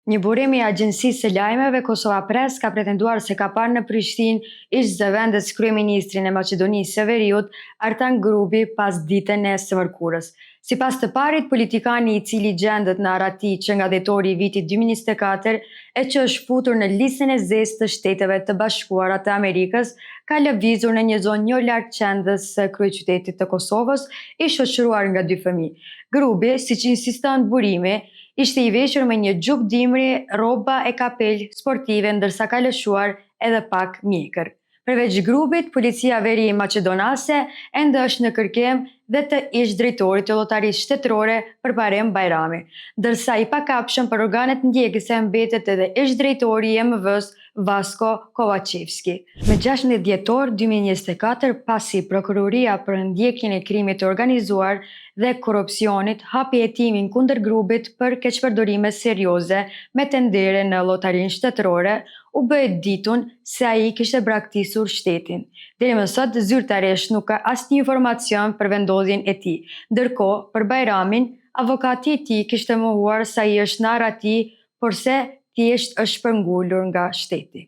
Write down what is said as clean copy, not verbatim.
Një burim i agjencisë së lajmeve Kosova Press ka pretenduar se ka parë në Prishtinë ish zëvendës kryeministrin e Maqedonisë së Veriut, Artan Grubi, pasditen e së mërkurës. Sipas të parit, politikani i cili gjendet në arrati që nga dhjetori i vitit 2024 e që është futur në listën e zezë të Shteteve të Bashkuara të Amerikës, ka lëvizur në një zonë jo larg qendrës së kryeqytetit të Kosovës, i shoqëruar nga dy fëmijë. Grubi, siç insiston burimi, ishte i veshur me një xhup dimri, rroba e kapelë sportive ndërsa ka lëshuar edhe pak mjekër. Përveç Grubit, policia veri maqedonase ende është në kërkim dhe të ish drejtorit të Llotarisë Shtetërore Përparim Bajrami, ndërsa i pakapshëm për organet ndjekëse mbetet edhe ish drejtori i IMV-së Vasko Kovaçevski. Më 16 dhjetor 2024, pasi Prokuroria për ndjekjen e krimit të organizuar dhe korrupsionit hapi hetimin kundër Grubit për keqpërdorime serioze me tendere në Llotarinë Shtetërore, u bë e ditun se ai kishte braktisur shtetin. Deri më sot zyrtarisht nuk ka asnjë informacion për vendodhjen e tij. Ndërkohë, për Bajramin, avokati i tij kishte mohuar se ai është në arrati, por se thjesht është shpërngulur nga shteti.